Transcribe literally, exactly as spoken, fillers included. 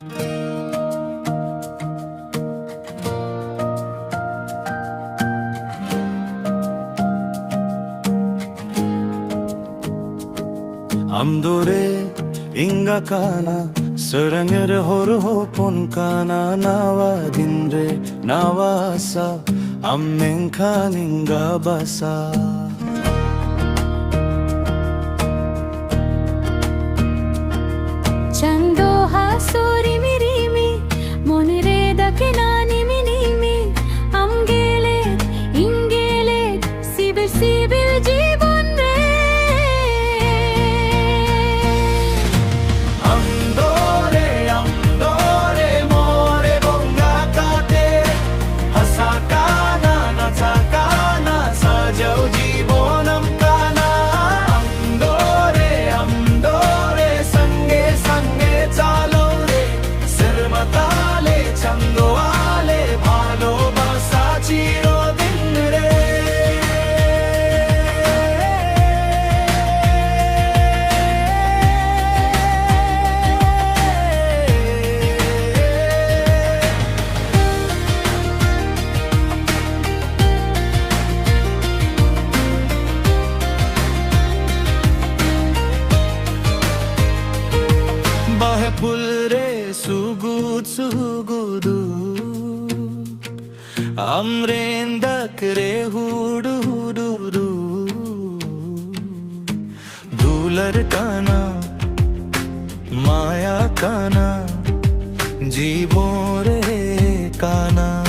ᱟᱢ ᱫᱚᱨᱮ ᱤᱧ ᱜᱟ ᱠᱟᱱᱟ, ᱥᱮᱨᱮᱧ ᱨᱮ ᱦᱚᱨ ᱦᱚᱯᱚᱱ ᱠᱟᱱᱟ, ᱱᱟᱣᱟ ᱫᱤᱱ ᱨᱮ ᱱᱟᱣᱟ ᱟᱥᱟ, ᱟᱢ ᱢᱮᱱᱠᱷᱟᱱ ᱤᱧ ᱜᱟ ᱵᱟᱥᱟ᱾ ᱪᱟᱸᱫᱚ ᱦᱟᱥᱩᱨ ᱨᱤᱢᱤ ᱨᱤᱢᱤ, ᱢᱚᱱᱮ ᱨᱮ ᱫᱟᱠᱮᱱᱟ ᱱᱤᱢᱤ ᱱᱤᱢᱤ, ᱟᱢ ᱜᱮᱞᱮ, ᱤᱧ ᱜᱮᱞᱮ, ᱥᱤᱵᱤᱞ ᱥᱤᱵᱤᱞ ᱡᱤᱵᱚᱱ ᱨᱮ᱾ ᱟᱢ ᱫᱚᱨᱮ, ᱟᱢ ᱫᱚᱨᱮ, ᱢᱚᱨᱮ ᱵᱚᱸᱜᱟ ᱠᱟᱛᱮ, ᱦᱟᱥᱟ ᱠᱟᱱᱟ, ᱱᱟᱪᱟ ᱠᱟᱱᱟ, ᱥᱟᱡᱟᱣ ᱡᱤᱵᱚᱱ ᱟᱢ ᱠᱟᱱᱟ᱾ ᱟᱢ ᱫᱚᱨᱮ, ᱟᱢ ᱫᱚᱨᱮ, ᱥᱟᱸᱜᱮ ᱥᱟᱸᱜᱮ ᱪᱟᱞᱚ ᱨᱮ, ᱥᱮᱨᱢᱟ ᱛᱟᱞᱮ, ᱪᱟᱸᱫᱚ ᱟᱞᱮ, ᱵᱷᱟᱞᱚᱵᱟᱥᱟ ᱪᱤᱨᱚᱫᱤᱱ ᱨᱮ᱾ ᱵᱟᱦᱮ ᱯᱷᱩᱞ ᱨᱮ ᱥᱩᱜᱩᱫ ᱥᱩᱜᱩᱫᱩ, ᱟᱢᱨᱮᱱ ᱫᱟᱜ ᱨᱮ ᱦᱩᱰᱩ ᱦᱩᱰᱩ ᱨᱩ᱾ ᱫᱩᱞᱟᱹᱲ ᱠᱟᱱᱟ, ᱢᱟᱭᱟ ᱠᱟᱱᱟ, ᱡᱤᱵᱚᱱ ᱨᱮ ᱠᱟᱱᱟ᱾